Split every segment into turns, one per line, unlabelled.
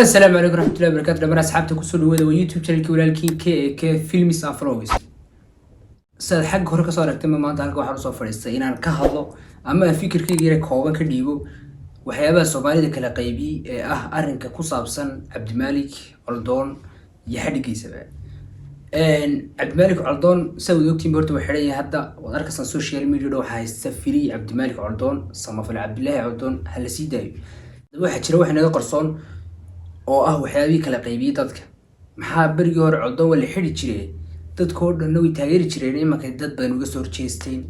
Asalaamu calaykum raxmatullahi wabarakatu. Dhamaan asxaabta, kusoo dhawaada waa YouTube channelki walaalkiin KK Films and Vlogs. Sidaad xagga hore kasoo aragtay, ma maanta halka waxaan usoo fadhiistay inaan ka hadlo ama aan fikirkayga yara kooban ka dhiibo waxyaabaha Soomaalida kala qaybiyey ee ah arrinka ku saabsan Cabdimaalik Coldoon iyo xadhigiisaba. Cabdimaalik Coldoon, saa wada ogtiin, horta waa xidhan yahay hadda. Waad arkaysaan social media dha waxaa haysta "Free Cabdimaalik Coldoon", "Samafal Cabdilaahi Coldoon ha la sii daayo". Waxaa jira wax inaga qarsoon oo ah waxyaabihii kala qaybiyey dadka. Maxaa berigii hore Coldoon waa la xidhi jiray, dadkoo dhanna way taageeri jireen, imanka dad badan uga soo horjeesteen?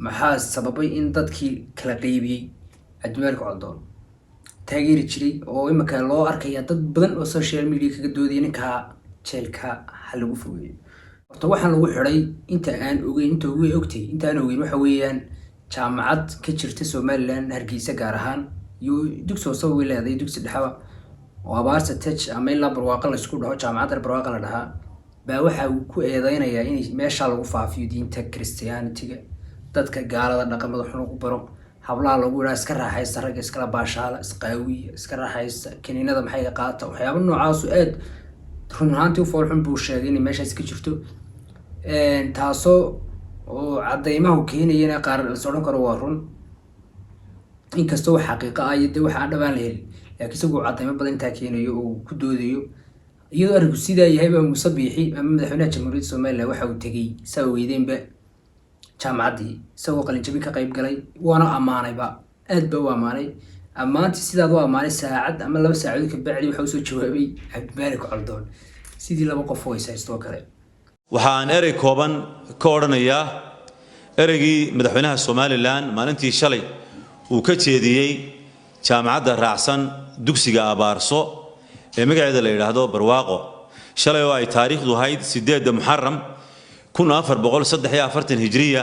Maxaa sababay in dadkii kala qaybiyey Cabdimaalik Coldoon taageeri jiray oo imanka loo arkaya dad badan oo social media kaga doodaya ninkaa jeelka ha lagu fogeeyo? Horta waxaan lagu xidhay, inta aan ogeyn, inta ugu ogtay, inta aan ogeyn, waxa weeyaan jaamacad ka jirta Somaliland, Hargeysa gaar ahaan, iyo dugsi hoose way leedahay, dugsi dhexaba, oo Abaarsa Tech ama ilaa Barwaaqo laysku dhaho, jaamacadda Barwaaqo la dhahaa, baa waxa uu ku eedeynayaa in meesha lagu faafiyo diinta Christianity-ga, dadka gaalada dhaqamada xun lagu baro, hablaha lagu yidhaha iska raaxaysta, ragga iskala baashaala, isqaawiya, iska raaxaysta, kaniinada maxay ka qaata, waxyaaba noocaasu aad run ahaantii u foolxun buu sheegay inay meeshaas ka jirto, taasoo oo cadeymahu keenayana qaar las odhan karo waa run, inkastoo wax xaqiiqo ah iyo dee wax aan dhabaan la helin, laakiin isagoo cadeymo badan intaa keenayo oo ku doodayo. Iyadoo arrinku sidaa yahay baa Muuse Biixi ama madaxweynaha Jamhuuriyadda Somaliland waxa uu tegey, saa ogeydeenba, jaamacaddii, isagoo qalinjabin ka qayb galay, waana ammaanayba, aad ba u ammaanay. Ammaantii sidaad u ammaanay, saacad ama 2 saacadood kabacdi waxa usoo jawaabay Cabdimaalik Coldoon, sidii laba qof oo is haysto oo kale.
Waxaan erey kooban ka odhanayaa ereygii madaxweynaha Somaliland maalintii shalay uu ka jeediyey jaamacadda raacsan dugsiga Abaarso ee magaceeda la yidhaahdo Barwaaqo, shalay oo ay taariikhdu ahayd 8-da Muxaram 1443 Hijriya,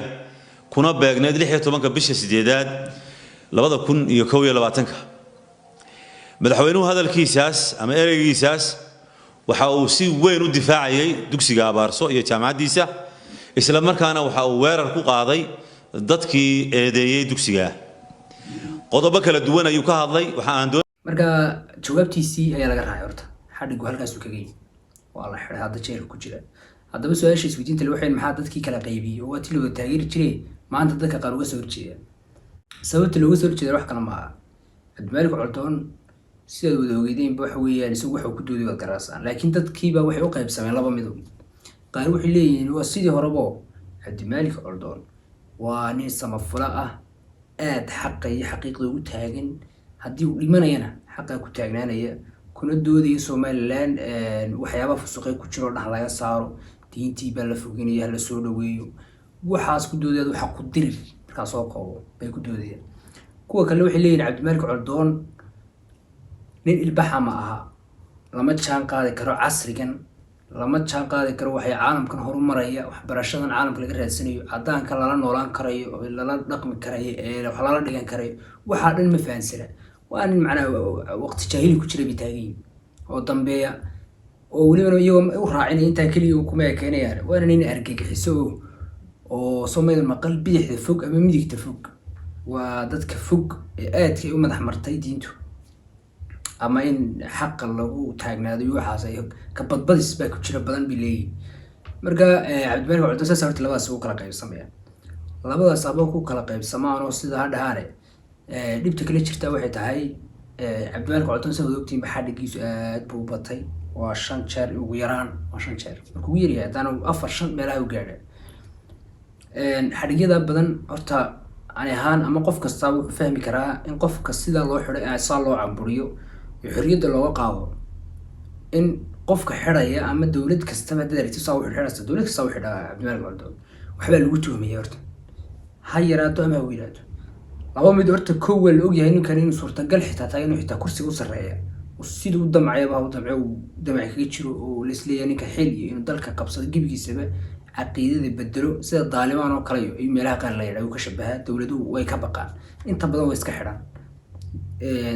kuna beegneyd 16-ka bisha sideedaad 2021-ka. Madaxweynuhu hadalkiisaas ama ereygiisaas waxa uu si weyn u difaacayay dugsiga Abaarso iyo jaamacaddiisa, isla markaana waxa uu weerar ku qaaday dadkii eedeeyey dugsiga. Qodobo kala duwan ayuu ka hadlay. Waxa aan
Marka jawaabtiisii ayaa laga raacay. Horta xadhigu halkaasuu kaga yimi, waa la xidhay, hadda jeelka ku jira. Haddaba su-aasha isweydiinta le waxay: maxaa dadkii kala qaybiyey oo waa tii looga taageeri jiray, maanta dadka qaar uga soo horjeeda? Sababta looga soo horjeeda wax kale ma aha. Cabdimaalik Coldoon, sidaad wada ogeydeenba, waxa weeyaan isagu waxuu ku dooday waad garaasaan, laakiin dadkiiba waxay u qaybsameen laba midob. Qaar waxay leeyihiin waa sidii horebo, Cabdimaalik Coldoon waa nin samafula ah, aada xaqa iyo xaqiiqda ugu taagan, haddii uu dhimanayana xaqaa ku taagnaanaya, kuna doodaya Somaliland waxyaabaha fusuqee ku jiro dhan laga saaro, diintii baa la fogeynaya, hala soo dhaweeyo, waxaas ku doodaya, waxa ku dirir markaa soo koobo bay ku doodayaan. Kuwa kale waxay leeyihin Cabdimaalik Coldoon nin ilbaxa ma aha, lama jaan qaadi karo casrigan, lama jaan qaadi karo waxay caalamkan horumaraya, waxbarashadan caalamka laga raadsanayo, cadaanka lala noolaan karayo, lala dhaqmi karayo, ee wax lala dhigan karayo, waxaa dhan ma fahansana, waa nin macnaha waqti jaahili ku jira bay taagan oo dambeeya, oo welibana iyagoo u raacinaya intaa keliya kuma ekeenayaan, waana nin argagixiso oo Soomaalida maqal bidixda fog ama midigta fog, waa dadka fog ee aadka u madax martay diintu ama in xaqa lagu taagnaado iyo waxaas ay ka badbadis baa ku jira badan bay leeyihin. Marka Cabdimaalik Coldoon saas horta labadaas ugu kala qaybsamayaan, labadaas aba ku kala qaybsamaan oo sida ha dhahaane. Dhibta kala jirta waxay tahay, Cabdimaalik Coldoon, sa wada ogtihiin, xadhigiisu aad buu u batay. Waa shan jeer ugu yaraan, waa shan jeer markuu ugu yaryahay, haddaana afar, shan meelaha u gaadha. Xadhigyada badan horta ani ahaan ama qof kastaba wuxuu fahmi karaa in qofka sidaa loo xidhay, saa loo caburiyo iyo xorriyadda looga qaado, in qofka xidhaya ama dowlad kastaba haddaad aragtid saa u xidhxidhaysa, dowlad kasta u xidhaa Cabdimaalik Coldoon, waxbaa lagu tuhmaya horta, ha yaraato ama ha weynaato. Laba mid horta: kow, waa la ogyahay ninkan inuu suurtagal xitaa tahay inuu xitaa kursiga u sarreeya siduu u damcayaba ha u damce, uu damac kaga jiro oo laisleeyahay ninka xil iyo inuu dalka qabsado, gebigiisaba caqiidada bedelo, sida Daalibaan oo kale iyo meelaha qaar la yidhaha uu ka shabahaa. Dowladuhu way ka baqaan, inta badan way iska xidhaan.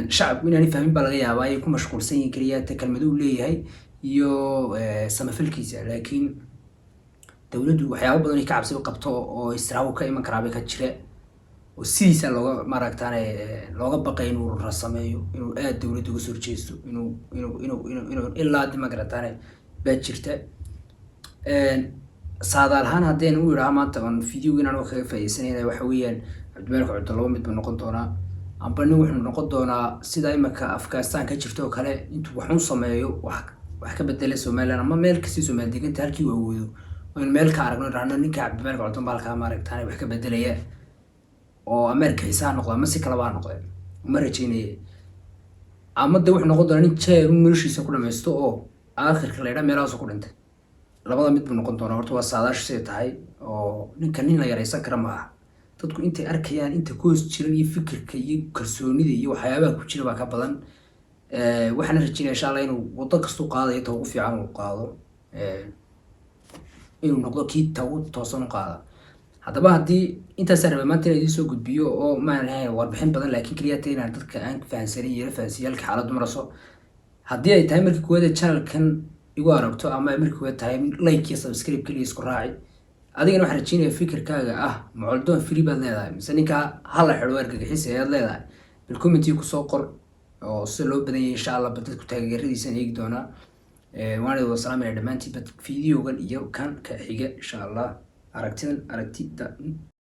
Shacabku inaanay fahmin baa laga yaabaa, ay ku mashquulsan yihiin keliya ta kelmaduu leeyahay iyo samafalkiisa, laakiin dowladdu waxyaabo badan ay ka cabsi qabto oo israawo ka iman karaabay ka jira. Oo sidiisa looga maaragtaane looga baqay inuu rasameeyo, inuu aada dowladda uga soo horjeesto, inuu ilaa di magarataane baa jirta. Saadaal ahaan haddeen u idhaha maanta on videoga inaan kaga faaidaysanayna, waxa weeyaan Cabdimalik Coldoon laba mid buu noqon doonaa. Amba nin wuxuu noqon doonaa sida imika Afghanistan ka jirto oo kale, intuu waxun sameeyo, wax ka bedela Somaliland ama meel kastii Somaali deganta halkii uu awoodo, aynu meel ka aragno, idhahno ninka Cabdimalik Coldoon baa halkaa maaragtaane wax ka bedelaya, oo Ameerika xiisaha noqda ama si kaleba ha noqdeen, uma rajeynaya. Ama de wuxuu noqon doonaa nin jeer noloshiisa ku dhamaysto oo aakhirka la idhaa meelahaasu ku dhintay. Labada mid buu noqon doonaa. Horta waa saadaashu siday tahay, oo ninka nin la yaraysan kara ma aha. Dadku intay arkayaan inta ku hoos jiran iyo fikirka iyo kalsoonida iyo waxyaabaha ku jira baa ka badan. Waxaana rajeynaya, insha Allah, inuu waddo kastuu qaadayo ta ugu fiican uu qaado, inuu noqdo kii ta ugu toosan u qaada. Haddaba haddii intaasaan rabay maanta inaan idiin soo gudbiyo, oo maan ahayn warbixin badan, laakiin keliya ta inaan dadka aan fahansanin iyo la fahansiiyaalka xaaladdu maraso. Haddii ay tahay markii koowaad ee channelkan igu aragto ama ay markii koowaad tahay, like iyo subscribe keliya isku raaci. Adigana waxaan rajeynaya fikirkaaga ah, ma Coldoon free baad leedahay mise ninkaa hala xidho argagixis ayaad leedahay? Bal commentiga kusoo qor, oo sida loo badan yahay, insha Allah, ba dadku taageeradiisaan eegi doonaa. Waan idin wada salaamayna dhammaantiin. Bad videogan iyo kan ka xiga, insha Allah, aragtidan aragtida.